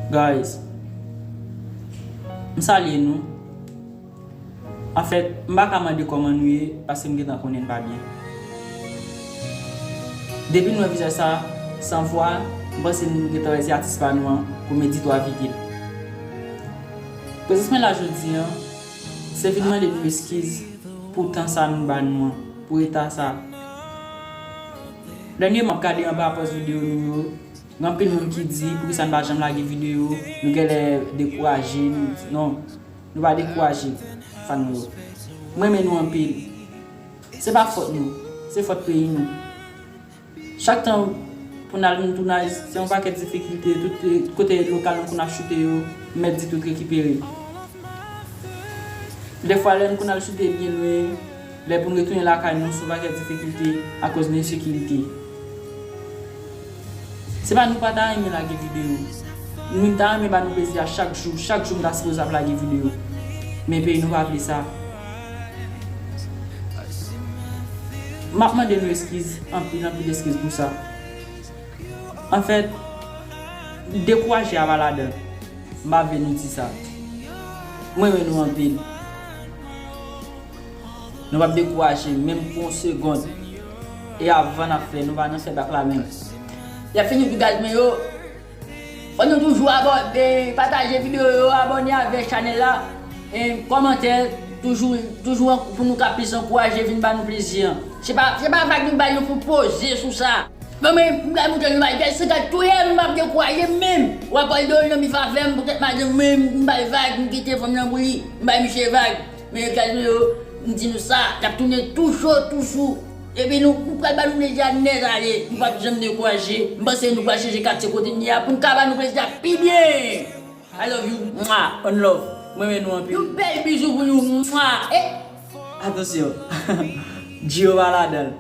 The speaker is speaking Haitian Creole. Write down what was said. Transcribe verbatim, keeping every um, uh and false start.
Guys, m salye nou. Anfèt, m pa ka mande kòman nou ye, paske m gentan konnen n pa byen. Depi n wè vizaj sa san vwa, m panse nou gentan wè se atis pa nou an, Comedy twa Vigil. Prezans mwen la jodi an, se vin mande nou eskiz pou tan sa nou ba nou an, pou eta sa. Dènyèman, m ap gade anba pòs videyo nou yo, gen anpil moun ki di poukisa n pa janm lage videyo, nou genlè dekouraje, nou di non, nou pa dekouraje, fan nou yo. M renmen nou anpil. Se pa fòt nou, se fòt peyi nou. Chak tan pou n al nan tounaj, se yon pakèt difikilte, tout kote lokal nou konn ap choute yo, m mèt di tout rekipere. Dèfwa lè n konn al choute byen lwen, lè pou n retounen lakay nou, se yon pakèt difikilte akoz de ensekirite. Se pa nou pa ta renmen lage videyo. Nou ta renmen ba nou plezi a chak jou, chak jou m ta sipoze ap lage videyo. Men peyi nou pa vle sa. M ap mande nou eskiz, anpil, anpil eskiz pou sa. Anfèt, dekouraje a pa ladan. M pa vle nou di sa. M renmen nou anpil. Nou p ap dekouraje menm pou yon segonn. E avan n ap fè, nou pa nan fè bak la menm. Y ap fini pou gaz mwen yo. Fò nou toujou abò-, e, pataje videyo yo, abòne avèk chanèl la, e, kòmantè, toujou, toujou an-, pou nou ka plis ankouraje, vin ba nou plezi an. Se pa, se pa vag nou bay nou pou poze sou sa. Bon, men, m pral montre nou bagay, se gad touye m, m ap dekouraje menm. W ap pale de Olonbi Favè, m poutèt madanm mwen, m bay vag, m kite fanm nan pou li, m bay misye vag. Men gad nou yo, m di nou sa, n ap tounen tou cho, tou cho. Epi nou, nou pral ba nou plezi a nèt ale. Nou p ap janm dekouraje. M panse nou pral chanje katye kote n ye a pou n ka ba nou plezi a pi byen. I love you. Mwa. One love. Mwen renmen nou anpil. Yon bèl bizou pou nou. Mwa. Eh! Atansyon. Djo pa ladan l.